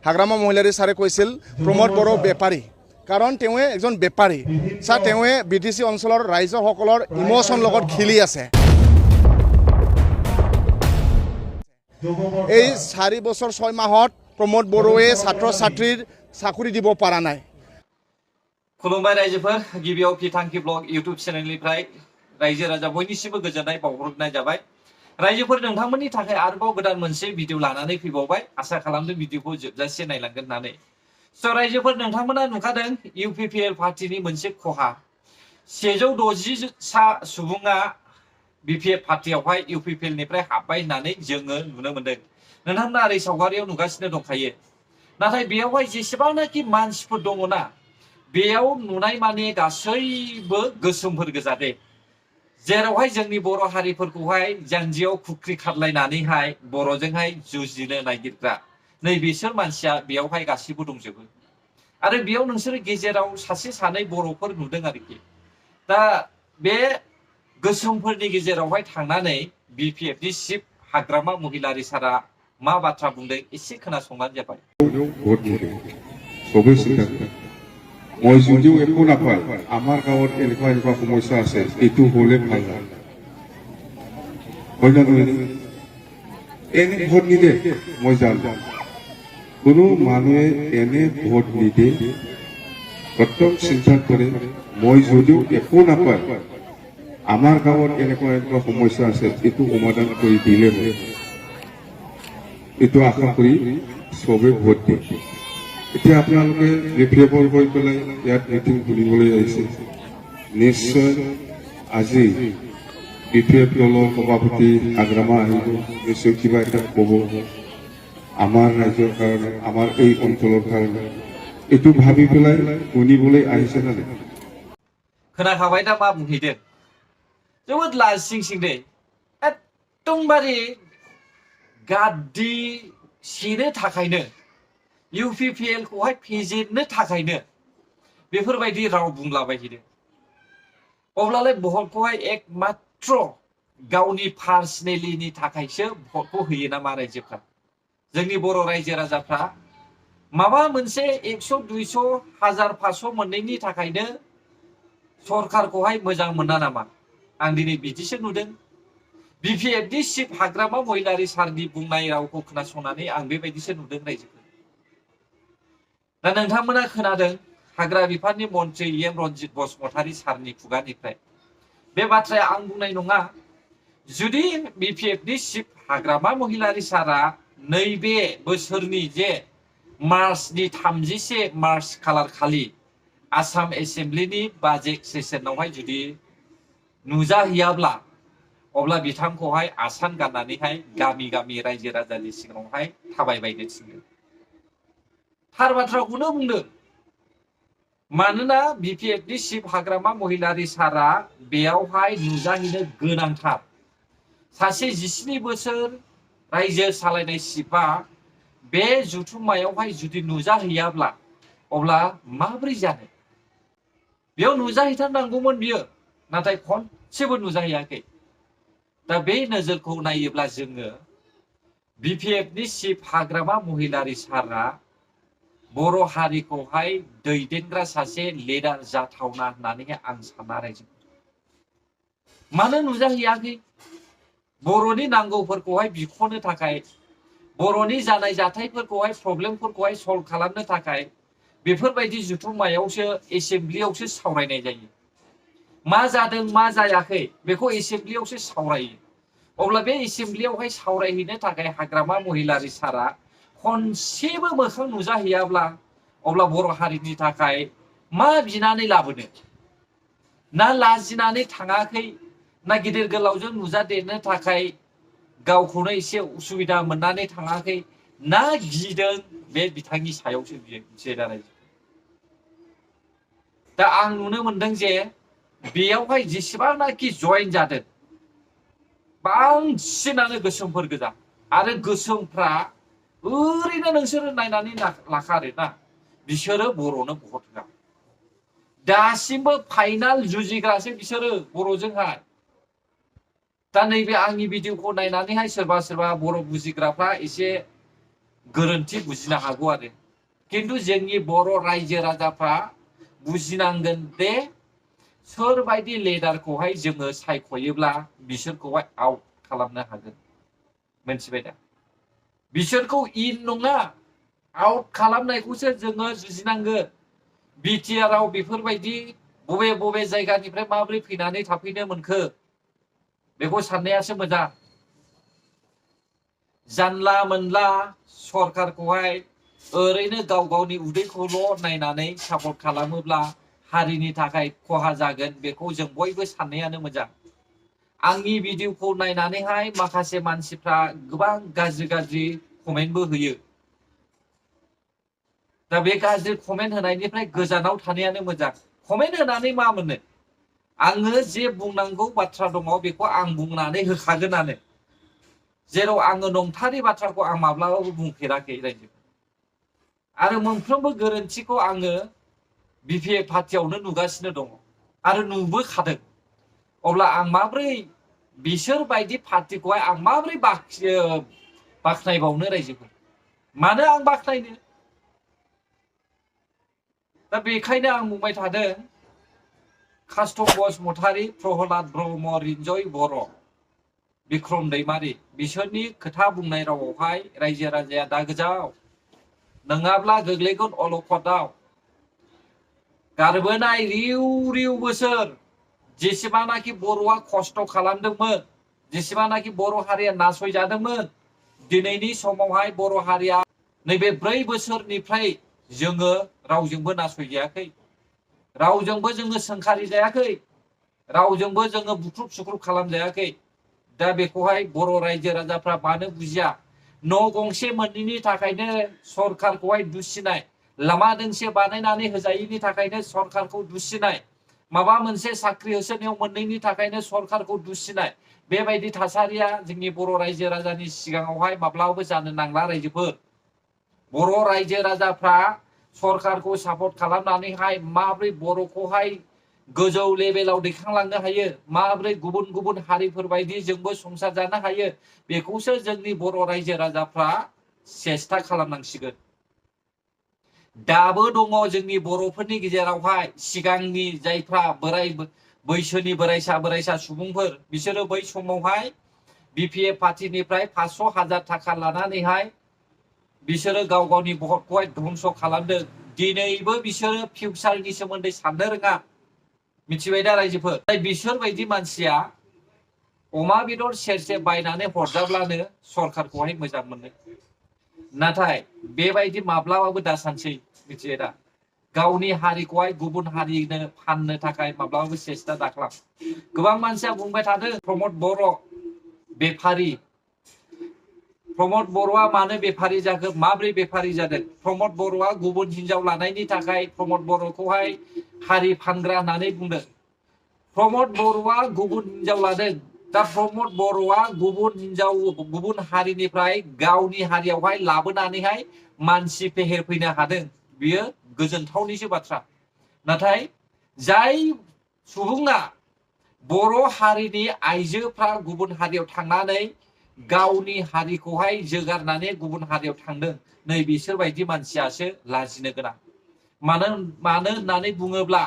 হাগ্ৰামা মহিলাৰী ছাৰে কৈছিল প্ৰমোদ বড়ো বেপাৰী কাৰণ তেওঁৱে এজন বেপাৰী ছাৰ তেওঁৱে BTC অঞ্চলৰ ৰাইজসকলৰ ইমোশ্যন লগত খেলি আছে এই 4 বছৰ 6 মাহত প্ৰমোদ বড়োৱে ছাত্ৰ ছাত্ৰীৰ চাকৰি দিব পৰা নাই खुलुमबाय रायजोफोर गिबियाव फिथांखि ब्लग इउट्युब चेनेलनिफ्राय रायजो राजा बयनिसिमबो गोजोननाय बावहरनाय जाबाय रायजोफोर नोंथांमोननि थाखाय आरोबाव गोदान मोनसे भिडिअ लानानै फैबावबाय आसा खालामदों भिडिअखौ जोबजासे नायलांगोन होननानै स' रायजोफोर नोंथांमोना नुखादों UPPL पार्टीनि मोनसे खहा 160 सा सुबुङा BPF पार्टीयावहाय UPPL निफ्राय हाबबाय होननानै जोङो नुनो मोनदों नोंथांमोना ओरै सावगारियाव नुगासिनो दंखायो नाथाय बेयावहाय जेसेबांनाखि मानसिफोर दङना बेयाव नुनाय माने गासैबो गोसोमफोर गोजा दे जेरावहाय जोंनि बर' हारिफोरखौहाय जानजियाव खुख्रि खारलायनानैहाय बर'जोंहाय जुजिनो नागिरग्रा नै बिसोर मानसिया बेयावहाय गासैबो दंजोबो आरो बेयाव नोंसोर गेजेराव सासे सानै बर'फोर नुदों आरोखि दा बे गोसोमफोरनि गेजेरावहाय थांनानै BPF नि चिफ हाग्रामा महिलारी सारा मा बाथ्रा बुंदों एसे खोनासंनानै जाबाय মই যদিও একো নাপায় আমার গাঁৱত এনেকুৱা এনেকুৱা সমস্যা আছে এইটো হলে ভাল হয় না এনে ভোট নিদে মই জানো কোনো মানুহে এনে ভোট নিদে প্রথম চিন্তা করে মই যদিও একো নাপায় আমার গাঁৱত এনেকুৱা এনেকুৱা সমস্যা আছে এইটো সমাধান কৰি দিলে এইটো আশা কৰি সবে ভোট দিয়ে এতিয়া আপোনালোকে BPFৰ হৈ পেলাই ইয়াত মিটিং খুলিবলৈ আহিছে নিশ্চয় আজি BPF দলৰ সভাপতি হাগ্ৰামা আহিব নিশ্চয় কিবা এটা ক'ব আমাৰ ৰাজ্যৰ কাৰণে আমাৰ এই অঞ্চলৰ কাৰণে এইটো ভাবি পেলাই শুনিবলৈ আহিছে নে खोनाखाबाय दा मा बुंहैदों जोबोद लाजिंसिं दे एकदमबारे गाद्दि सेनो थाखायनो UPPL खौहाय फेजेननो थाखायनो बेफोरबायदि राव बुंलाबायहैदों अब्लालाय भटखौहाय एकमात्र गावनि पार्सनेलिनि थाखायसो भटखौ होयो नामा रायजोफ्रा जोंनि बर' रायजो राजाफ्रा माबा मोनसे 100 200 1000 500 मोननायनि थाखायनो सरकारखौहाय मोजां मोना नामा आं दिनै बिदिसो नुदों BPF नि चिफ हाग्रामा महिलारी सारनि बुंनाय रावखौ खोनासंनानै आं बेबायदिसो नुदों रायजोफोर दा नोंथांमोना खोनादों हाग्रा बिफाननि मन्त्रि EM रन्जित बसुमतारी सारनि खुगानिफ्राय बे बाथ्राया आं बुंनाय नङा जुदि BPF नि चिफ हाग्रामा महिलारी सारा नैबे बोसोरनि जे मार्चनि 31 मार्च खालार खालि आसाम एसेम्ब्लिनि बाजेट सेसनावहाय जुदि नुजाहैयाब्ला अब्ला बिथांखौहाय आसान गाननानैहाय गामि गामि रायजो राजानि सिगाङावहाय थाबायबायनो थिनदों थार बाथ्राखौनो बुंदों मानोना BPF नि चिफ हाग्रामा महिलारी सारा बेयावहाय नुजाहैनो गोनांथार सासे 17 बोसोर रायजो सालायनाय चिफआ बे जुथुम्मायावहाय जुदि नुजाहैयाब्ला अब्ला माब्रै जानो बेयाव नुजाहैथारनांगौमोन बियो नाथाय खनसेबो नुजाहैयाखै दा बे नोजोरखौ नायोब्ला जोङो BPF नि चिफ हाग्रामा महिलारी सारा बर' हारिखौहाय दैदेनग्रा सासे लिडार जाथावना होननानै आं साना रायजो मानो नुजाहैयाखै बर'नि नांगौफोरखौहाय बिख'नो थाखाय बर'नि जानाय जाथायफोरखौहाय प्रब्लेमफोरखौहाय सल्भ खालामनो थाखाय बेफोरबायदि जुथुम्मायावसो एसेम्ब्लियावसो सावरायनाय जायो मा जादों मा जायाखै बेखौ एसेम्ब्लियावसो सावरायो अब्ला बे एसेम्ब्लियावहाय सावरायहैनो थाखाय हाग्रामा महिलारी सारा खनसेबो मोखां नुजाहैयाब्ला अब्ला बर' हारिनि थाखाय मा बिनानै लाबोनो ना लाजिनानै थाङाखै ना गिदिर गोलावजों नुजादेरनो थाखाय गावखौनो एसे उसुबिदा मोननानै थाङाखै ना गिदों बे बिथांनि सायावसो बियो जेराय दा आं नुनो मोनदों जे बेयावहाय जेसेबांनाखि जइन जादों बांसिनानो गोसोमफोर गोजा आरो गोसोमफ्रा ओरैनो नोंसोरो नायनानै लाखा आरोना बिसोरो बर'नो भट होआ दासिमबो फाइनाल जुजिग्रासो बिसोरो बर'जोंहाय दा नैबे आंनि भिडिअखौ नायनानैहाय सोरबा सोरबा बर' बुजिग्राफ्रा एसे गोरोन्थि बुजिनो हागौ आरो खिन्थु जोंनि बर' रायजो राजाफ्रा बुजिनांगोन दे सोरबायदि लिडारखौहाय जोङो सायख'योब्ला बिसोरखौहाय आउट खालामनो हागोन मोनथिबाय दा बिसोरखौ इन नङा आउट खालामनायखौसो जोङो जुजिनांगोन बिटिआर आव बेफोरबायदि बबे बबे जायगानिफ्राय माबोरै फैनानै थाफैनो मोनखो बेखौ साननायासो मोजां जानला मोनला सरकारखौहाय ओरैनो गाव गावनि उदैखौल' नायनानै सापर्ट खालामोब्ला हारिनि थाखाय खहा जागोन बेखौ जों बयबो साननायानो मोजां आंनि भिडिअखौ नायनानैहाय माखासे मानसिफ्रा गोबां गाज्रि गाज्रि कमेन्टबो होयो दा बे गाज्रि कमेन्ट होनायनिफ्राय गोजानाव थानायानो मोजां कमेन्ट होनानै मा मोनो आङो जे बुंनांगौ बाथ्रा दङ बेखौ आं बुंनानै होखागोनानो जेराव आङो नंथारै बाथ्राखौ आं माब्लाबाबो बुंफेराखै रायजो आरो मोनफ्रोमबो गोरोन्थिखौ आङो बिपिएफ पार्टियावनो नुगासिनो दङ आरो नुबोखादों अब्ला आं माब्रै बिसोरबायदि पार्टिखौहाय आं माब्रै बाख्नायबावनो रायजोफोर मानो आं बाख्नायनो दा बेखायनो आं बुंबाय थादों कास्टम बसुमतारी प्रहलाद ब्रह्म रिन्जय बर' बिक्रम दैमारि बिसोरनि खोथा बुंनाय रावावहाय रायजो राजाया दा गोजाव नङाब्ला गोग्लैगोन अलखदाव गारबोनाय रिउ रिउ बोसोर जेसेबांनाखि बर'आ खस्थ' खालामदोंमोन जेसेबांनाखि बर' हारिया नासयजादोंमोन दिनैनि समावहाय बर' हारिया नैबे 4 बोसोरनिफ्राय जोङो रावजोंबो नासयजायाखै रावजोंबो जोङो सोंखारि जायाखै रावजोंबो जोङो बुख्रुब सुख्रुब खालामजायाखै दा बेखौहाय बर' रायजो राजाफ्रा मानो बुजिया न' गंसे मोनैनि थाखायनो सरकारखौहाय दुसिनाय लामा दोंसे बानायनानै होजायैनि थाखायनो सरकारखौ दुसिनाय माबा मोनसे साख्रि होसोनायाव मोनैनि थाखायनो सरकारखौ दुसिनाय बेबायदि थासारिया जोंनि बर' रायजो राजानि सिगाङावहाय माब्लाबाबो जानो नांला रायजोफोर बर' रायजो राजाफ्रा सरकारखौ सापर्ट खालामनानैहाय माब्रै बर'खौहाय गोजौ लेभेलाव दैखांलांनो हायो माब्रै गुबुन गुबुन हारिफोर बायदि जोंबो संसार जानो हायो बेखौसो जोंनि बर' रायजो राजाफ्रा सेस्था खालामनांसिगोन दाबो दङ जोंनि बर'फोरनि गेजेरावहाय सिगांनि जायफ्रा बोराय बैसोनि बोरायसा सुबुंफोर बिसोरो बै समावहाय बिपिएफ पार्टिनिफ्राय 500,000 थाखा लानानैहाय बिसोरो गाव गावनि भटखौहाय धंस खालामदों दिनैबो बिसोरो फिउचारनि सोमोन्दै साननो रोङा मिथिबाय दा रायजोफोर बिसोरबायदि मानसिया अमा बेदर सेरसे बायनानै हरजाब्लानो सरकारखौहाय मोजां मोनो नाथाय बेबायदि माब्लाबाबो दासानसै मिथिबाय दा गावनि हारिखौहाय गुबुन हारिनो फाननो थाखाय माब्लाबाबो सेस्था दाख्लाम गोबां मानसिया बुंबाय थादों प्रमद बर' बेफारि प्रमद बर'आ मानो बेफारि जाखो माब्रै बेफारि जादों प्रमद बर'आ गुबुन हिनजाव लानायनि थाखाय प्रमद बर'खौहाय हारि फानग्रा होननानै बुंदों प्रमद बर'आ गुबुन हिनजाव लादों दा प्रमद बर'आ गुबुन हारिनिफ्राय गावनि हारियावहाय लाबोनानैहाय मानसि फेहेरफैनो हादों बियो गोजोनथावनिसो बाथ्रा नाथाय जाय सुबुङा बर' हारिनि आइजोफ्रा गुबुन हारियाव थांनानै गावनि हारिखौहाय जोगारनानै गुबुन हारियाव थांदों नै बिसोरबायदि मानसियासो लाजिनो गोनां मानो होननानै बुङोब्ला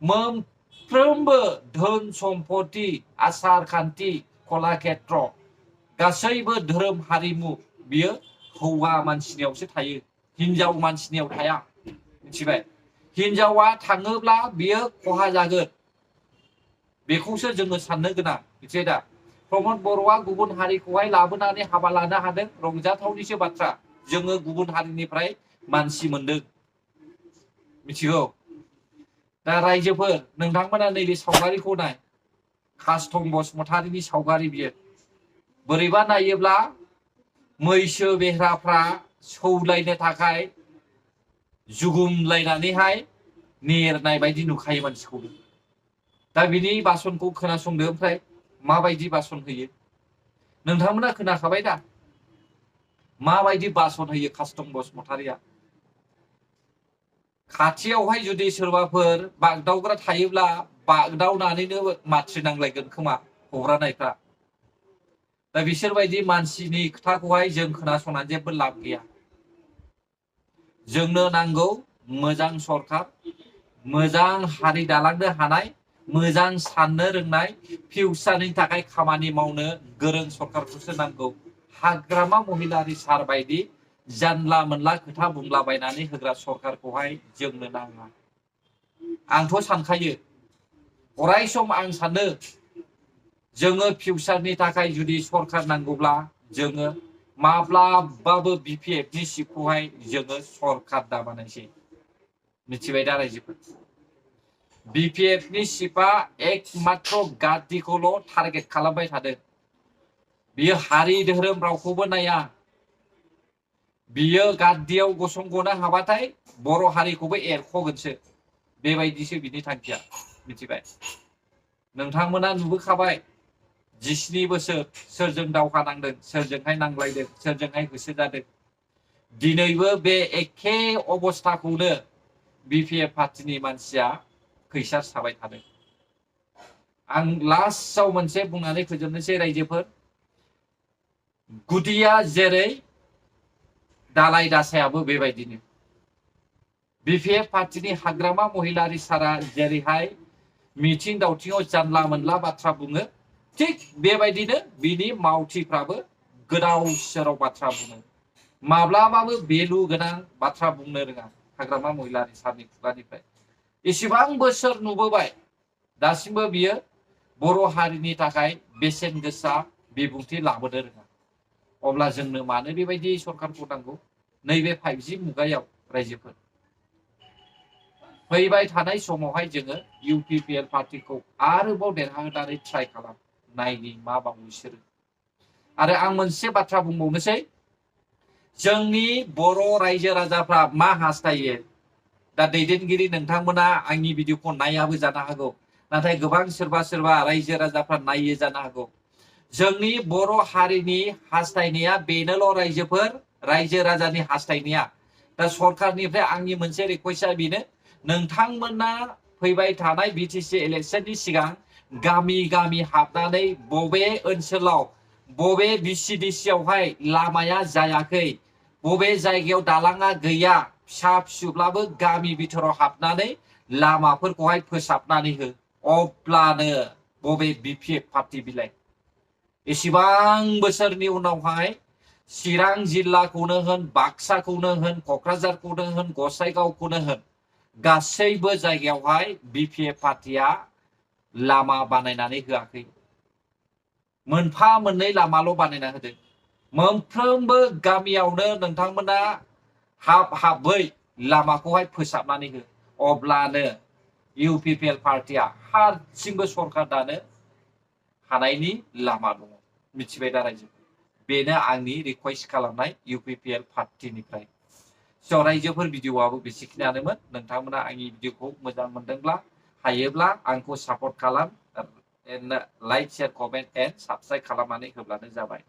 मोनफ्रोमबो धोन सम्पति आसार खान्थि कलाक्षेत्र गासैबो धोरोम हारिमु बियो हौवा मानसिनियावसो थायो हिनजाव मानसिनियाव थाया मिथिबाय हिनजावा थाङोब्ला बियो खहा जागोन बेखौसो जोङो साननो गोनां मिथिबाय दा प्रमद बर'आ गुबुन हारिखौहाय लाबोनानै हाबा लानो हादों रंजाथावनिसो बाथ्रा जोङो गुबुन हारिनिफ्राय मानसि मोनदों मिथिगौ दा रायजोफोर नोंथांमोना नैबे सावगारिखौ नाय कास्टम बसुमतारीनि सावगारि बियो बोरैबा नायोब्ला मैसो बेह्राफ्रा सौलायनो थाखाय जुगुमलायनानैहाय नेरनाय बायदि नुखायो मानसिखौ दा बिनि बासनखौ खोनासंदो ओमफ्राय माबायदि बासन होयो नोंथांमोना खोनाखाबाय दा माबायदि बासन होयो कास्टम बसुमतारीया खाथियावहाय जुदि सोरबाफोर बागदावग्रा थायोब्ला बागदावनानैनो माथ्रि नांलायगोन खोमा हग्रानायफ्रा दा बिसोरबायदि मानसिनि खोथाखौहाय जों खोनासंनानै जेबो लाब गैया जोंनो नांगौ मोजां सरकार, मोजां हारि दालांनो हानाय, मोजां साननो रोंनाय, फिउचारनि थाखाय खामानि मावनो गोरों सरकारखौसो नांगौ। हाग्रामा महिलारि सार बायदि जानला मोनला खोथा बुंलाबायनानै होग्रा सरकारखौहाय जोंनो नाङा। आंथ' सानखायो, अराय सम आं सानो जोङो फिउचारनि थाखाय जुदि सरकार नांगौब्ला जोङो माब्लाबाबो बिपिएफनि सिटखौहाय जोङो सरकार दाबानायसै। मिथिबाय दा रायजोफोर? बिपिएफनि सिटआ एकमात्र गादिखौल' टारगेट खालामबाय थादों। बियो हारि धोरोम रावखौबो नाया। बियो गादियाव गसंगनो हाबाथाय बर' हारिखौबो एरख'गोनसो। बेबायदिसो बिनि थांखिया। मिथिबाय? नोंथांमोना नुबोखाबाय 17 बोसोर सोरजों दावहा नांदों, सोरजोंहाय नांलायदों, सोरजोंहाय होसो जादों। दिनैबो बे एखे अबस्थाखौनो बिपिएफ पार्टिनि मानसिया खैसार साबाय थादों। आं लास्टआव मोनसे बुंनानै फोजोबनोसै रायजोफोर। गुदिया जेरै दालाय दासायाबो बेबायदिनो। बिपिएफ पार्टिनि हाग्रामा महिलारि सारा जेरैहाय मिथिं दावथिङाव जानला मोनला बाथ्रा बुङो, थिग बेबायदिनो बिनि मावथिफ्राबो गोदाव सोराव बाथ्रा बुङो। माब्लाबाबो भेलु गोनां बाथ्रा बुंनो रोङा हाग्रामा महिलारि सारनि खुगानिफ्राय। एसेबां बोसोर नुबोबाय, दासिमबो बियो बर' हारिनि थाखाय बेसेन गोसा बिबुंथि लाबोनो रोङा। अब्ला जोंनो मानो बेबायदि सरकारखौ नांगौ? नैबे 5G मुगायाव रायजोफोर फैबाय थानाय समावहाय जोङो इउपिपिएल पार्टिखौ आरोबाव देरहाहोनानै ट्राइ खालाम नायनि मा बावो बिसोरो। आरो आं मोनसे बाथ्रा बुंबावनोसै, जोंनि बर' रायजो राजाफ्रा मा हास्थायो? दा दैदेनगिरि नोंथांमोना आंनि भिडिअखौ नायाबो जानो हागौ, नाथाय गोबां सोरबा रायजो राजाफ्रा नायो जानो हागौ। जोंनि बर' हारिनि हास्थायनाया बेनोल' रायजोफोर, रायजो राजानि हास्थायनाया। दा सरकारनिफ्राय आंनि मोनसे रिक्वेस्टआ बेनो, नोंथांमोना फैबाय थानाय बिटिसि इलेक्शननि सिगां गामि गामि हाबनानै बबे ओनसोलाव बबे बिसिडिसियावहाय लामाया जायाखै, बबे जायगायाव दालाङा गैया, फिसा फिसौब्लाबो गामि बिथोराव हाबनानै लामाफोरखौहाय फोसाबनानै हो। अब्लानो बबे बिपिएफ पार्टी बिलाइ एसेबां बोसोरनि उनावहाय चिरां जिल्लाखौनो होन, बाक्साखौनो होन, क'क्राझारखौनो होन, गसाइगावखौनो होन, गासैबो जायगायावहाय बिपिएफ पार्टीया लामा बानायनानै होआखै। मोनफा मोननै लामाल' बानायना होदों। मोनफ्रोमबो गामियावनो नोंथांमोना हाबै लामाखौहाय फोसाबनानै हो। अब्लानो इउपिपिएल पार्टीया हारसिंबो सरकार दानो हानायनि लामा दङ। मिथिबाय दा रायजो? बेनो आंनि रिक्वेस्ट खालामनाय इउपिपिएल पार्टीनिफ्राय। स' रायजोफोर भिडिअआबो बेसेखिनियानोमोन। नोंथांमोना आंनि भिडिअखौ मोजां मोनदोंब्ला हायोब्ला आंखौ सापर्ट खालाम, like, share, comment and subscribe खालामनानै होब्लानो जाबाय।